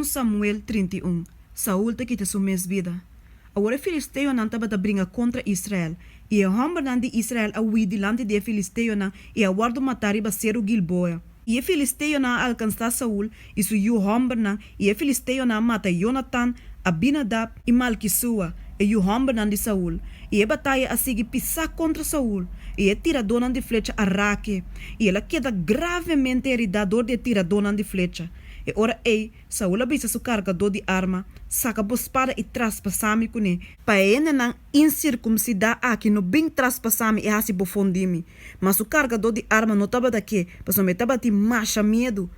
Un Samuel 31 Saul ta kita su mes bida Awor e filisteonan tabata bringa kontra Israel, i e hòmbernan di Israel a hui dilanti di e filisteonan i a wòrdu matá riba seru Gilboa. I e filisteonan a alkansá Saul i su yu hòmbernan, i e filisteonan a mata Jonatan, Abinadab i Malkisua, e yu hòmbernan di Saul. I e bataya a sigui pisá kontra Saul, i e tiradónan di flecha a rak e, i el a keda gravemente heridá dor di e tiradónan di flecha. E ora ei Saul a bisa su kargadó di arma, Saka bo spada i traspasá mi kuné, pa e hendenan insirkumsidá aki no bin traspasá mi i hasi bofon di mi. Ma su kargadó di arma no tabata ke, pasobra e tabatin masha miedu.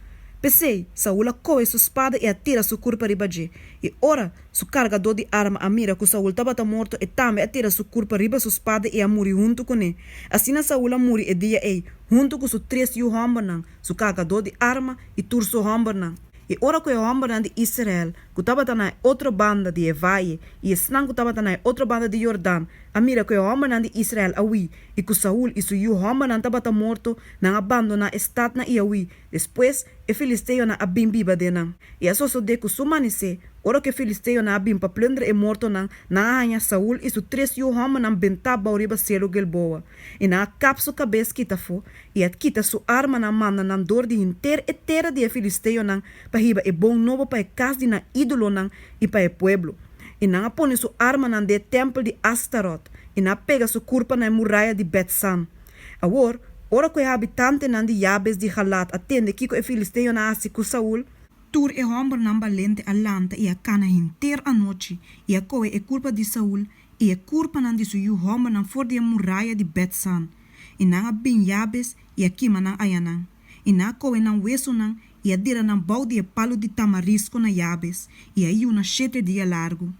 P'esei, Saul a kohe su spada i a tira su kurpa riba dje. I ora su kargadó di arma a mira ku Saul tabata morto, e tambe a tira su kurpa riba su spada i a muri huntu kuné. Asina Saul a muri e dia ei, huntu ku su tres yu hòmbernan, su kargadó di arma i tur su hòmbernan. I ora ku e hòmbernan di Israel ku tabata na e otro banda di e vaye i esnan ku tabata na e otro banda di Yordan a mira ku e hòmbernan di Israel a hui i ku Saul i su yu hòmbernan tabata morto, nan a bandoná e statnan i a hui. Despues, e filisteonan a bin biba den nan. I a sosodé ku su manisé, ora ku e filisteonan a bin pa plundra e mortonan, nan a haña Saul i su tres yu hòmbernan bentá bou riba seru Gilboa. I nan a kap su kabes kita afó i a kita su armanan manda nan dor di henter e tera di e filisteonan pa hiba e bon nobo pa e kas di nan ídolonan i pa e pueblo. I nan a pone su armanan den e tèmpel di Astarot, i nan a pega su kurpa na e muraya di Bèt-San. Awor, ora ku e habitantenan di Yabes di Galad a tende kiko e filisteonan a hasi ku Saul, tur e hòmbernan balente a lanta i a kana henter anochi i a kohe e kurpa di Saul i e kurpanan di su yu hòmbernan for di e muraya di Bèt-San, i nan a bin Yabes i a kima nan ayanan. I nan a kohe nan wesunan i a dera nan bou di e palu di tamarisko na Yabes, i a yuna shete dia largu.